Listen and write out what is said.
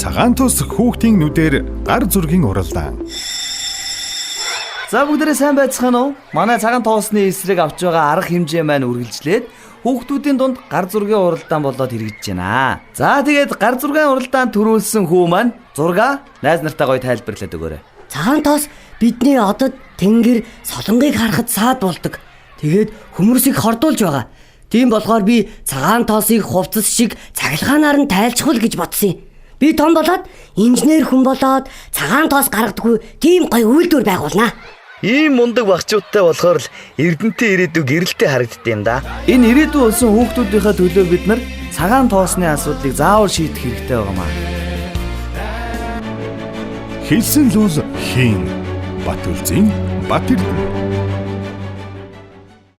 Цагаан тос хүүхдийн нүдээр гар зургийн уралдаан. За, бүгдээрээ сайн байцгаана уу? Манай Цагаан тоосны эсрэг авч байгаа арга хэмжээ маань үргэлжлээд хүүхдүүдийн дунд гар зургийн уралдаан болоод хэрэгжиж байна. За, тэгээд гар зургийн уралдаанд түрүүлсэн хүү маань зургаа найз нартаа гоё тайлбарлаад өгөөрэй. Цагаан тоос бидний одод, тэнгэр, солонгыг харахад саад болдог. Тэгээд хөмөрсийг хордуулж байгаа. Тийм болохоор би цагаан тоосыг хувцас шиг цахилгаанаар нь тайлчихвал гэж бодсон юм. Би том болоод инженер хүн болоод цагаан тоос гаргадаггүй тийм гоё үйлдвэр байгуулнаа. Ийм мундаг багчуудтай болохоор л Эрдэнтийн ирээдүй гэрэлтэй харагддаг юм да. Энэ ирээдүйн болсон хүүхдүүдийнхээ төлөө бид нар цагаан тоосны асуудлыг заавал шийдэх хэрэгтэй байгаа маа. Хэлсэн л бол хийн. Батүлзийн Бат Эрдэнэ.